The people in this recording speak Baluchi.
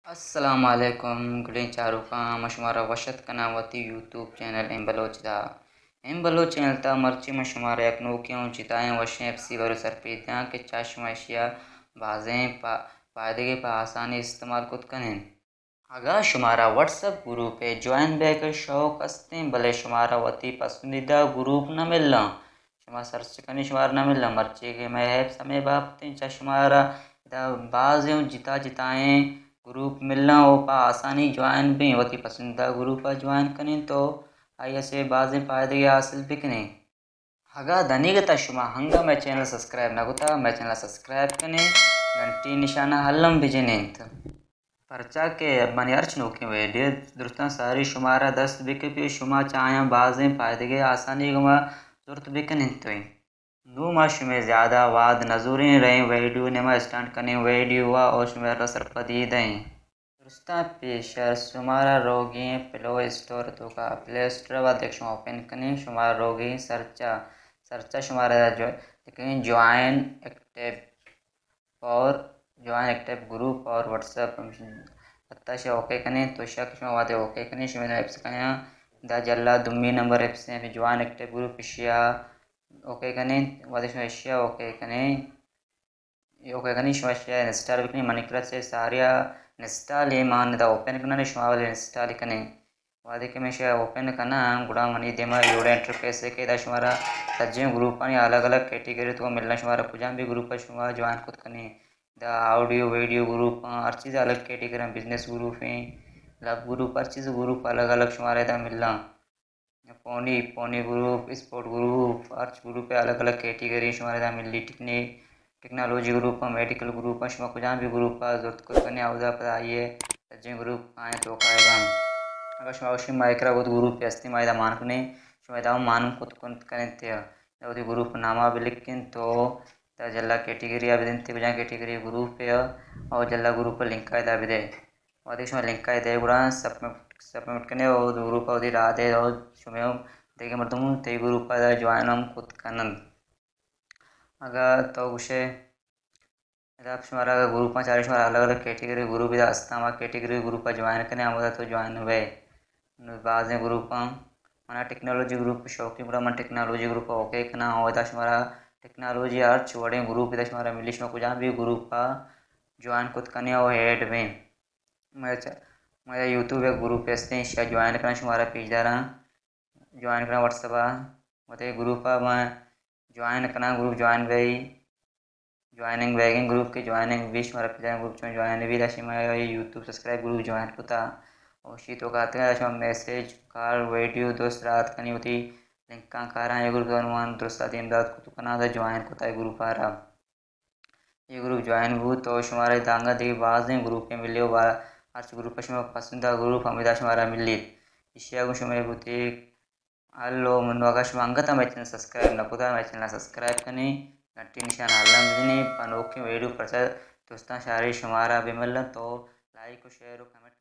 السلام علیکم، گلیں چاروکاں، من شمارا وش اتک کناں وتی یوٹیوب چینل ایم بلوچ دا۔ ایم بلوچ چینل تا مرچی من شمارا یک نوکیں ءُ جتائیں وشیں ایپسے بارو سرپد دیاں کہ چا شما اشیا بازیں پا-، پائدگے پہ آسانی استعمال کت کنیں۔ اگاں شمارا واٹس ایپ گروپ ءَ جوائن بیگ ءِ شوق استیں، بلے شمارا وتی پسندیدہ گروپ نہ ملاں، شما سرچ کنی شمارا نہ ملاں، مرچی کہ مئے ایپس ہمے بابتیں، چا شمارا ادا بازیں ءُ جتا جتائیں گروپ ملاں ءُ پہ آسانی جوائن بیں، وتی پسندیدہ گروپ ءَ جوائن کنیں تو آئی ءَ چہ بازیں پائدگے حاصل بکنیں۔ اگاں دنیگتا شما ہنگا مئے چینل سبسکرائب نہ کتا، مئے چینل سبسکرائب کنیں، گھنٹی نشانہ الم بجنیں۔ پرچا کہ منی ہرچ نوکیں ویڈیو درستاں ساری شمارا دست بکپی، شما چاہاں بازیں پائدگے آسانی گما زرت بکنیں تو۔ نوں ما شمئے زیادہ واد نہ زوریں، رئیں ویڈیو نیما اسٹارٹ کنیں ویڈیو ءَ اور شمئے را سرپدی دئیں۔ درستاں پیشر شمارا روگیں پلے اسٹور توکا، پلے اسٹور ءَ وہدے شما اوپن کنیں، شمارا روگیں سرچا، سرچا شمارا جو-، لکھیں جوائن ایکٹیو اور جوائن ایکٹیو گروپ اور واٹس ایپ۔ پتہ شے اوکے کنیں تو شک شما وہدے اوکے کنیں، شما ایپس کنیں، دا جلا دومی نمبر ایپس ہیں، جوائن ایکٹیو گروپ اشیا اوکے کنیں، وہدے شما اشیا اوکے کنیں۔ اوکے کنیں، شما اشیا انسٹال بکنیں، منی کرا چہ ساریا انسٹال ایں، ما ادا اوپن کناں، شما ولی انسٹال کنیں۔ وہدے کہ من اشیا اوپن کناں، گڑا منی دیما اے وڑیں انٹرفیس اے کہ ادا شمارا سجیں گروپانی الگ الگ کیٹیگری تو ملنا، شمارا کجام بھی گروپ شما جوائن کت کنیں۔ ادا آڈیو ویڈیو گروپ آں، ہر چیز الگ کیٹیگری آں، بزنس گروپ ایں، لو گروپ، ہر چیز گروپ الگ الگ شمارا ادا ملاں۔ پونی، پونی گروپ، اسپورٹ گروپ، ہرچ گروپ ءِ الگ الگ کیٹیگری شمارا ادا ملی۔ ٹیکنی-، ٹیکنالوجی گروپ ءَ، میڈیکل گروپ ءَ، شما کجام بھی گروپ ءَ زرت کت کنیں، اودا پدا آئی ءِ سجیں گروپ آئیں توکا ادا۔ اگاں شما گوشی ما اے کرا وت گروپ ہستی، ما ادا مان کنیں، شما ادا ہم مان کت کنت کنیں تیا۔ ادا وتی گروپ ناما بلکیں تو ادا جلا کیٹیگری ءَ بدنت، کجام کیٹیگری گروپ ءَ، او جلا گروپ ءِ لنک ءَ ادا بدے۔ وہدے شما لنک ءَ دئے گڑا سبمٹ، سبمٹ کنے او گروپ ءَ وتی راہ دے او شمے ہم دگہ مردم تئی گروپ ءَ جوائن ہم کت کننت۔ اگاں تو گوشے ادا شمارا اگاں گروپاں چارے شمارا الگ الگ کیٹیگری گروپ ادا ہستاں، ہما کیٹیگری گروپ ءَ جوائن کنے ہمودا تو جوائن بئے۔ نوں بازیں گروپاں، منا ٹیکنالوجی گروپ شوقی گڑا من ٹیکنالوجی گروپ ءَ اوکے کناں، او ادا شمارا ٹیکنالوجی ہرچ وڑیں گروپ ادا شمارا ملی، شما کجام بھی گروپ ءَ جوائن کت کنے او ایڈ بیں۔ مئے چ-، مئے یوٹیوب ءَ گروپ ہستیں، ایشی ءَ جوائن کناں، شمارا پیش داراں، جوائن کناں واٹس ایپ ءَ، وتی گروپ ءَ من جوائن کناں، گروپ جوائن بئی، جوائننگ بیگیں گروپ کہ جوائننگ بی، شمارا پیش داراں گروپ چون جوائن بی، داشی مئے یوٹیوب سبسکرائب گروپ جوائن کتا، او شی تو کاتگا شما میسج، کال، ویڈیو درست رات کنی، وتی لنکاں کاراں، اے گروپ ءَ من درست دیم دات کت کناں، جوائن کتا اے گروپ ءَ را۔ اے گروپ جوائن بوت تو شمارا دانگا دگہ بازیں گروپے ملی و با-، ہرچ گروپ شما پسندہ گروپ ہمیدا شمارا ملیت۔ ایشی ءَ گوں شما بوتی ہلو منو، اگاں شما انگت مئے چینل سبسکرائب نہ کتا، مئے چینل سبسکرائب کنی، گھنٹی نشان الم بجنی، پہ نوکیں ویڈیو پرچا دوستاں شاری شمارا بملن تو لائک و شیئر و کمنٹ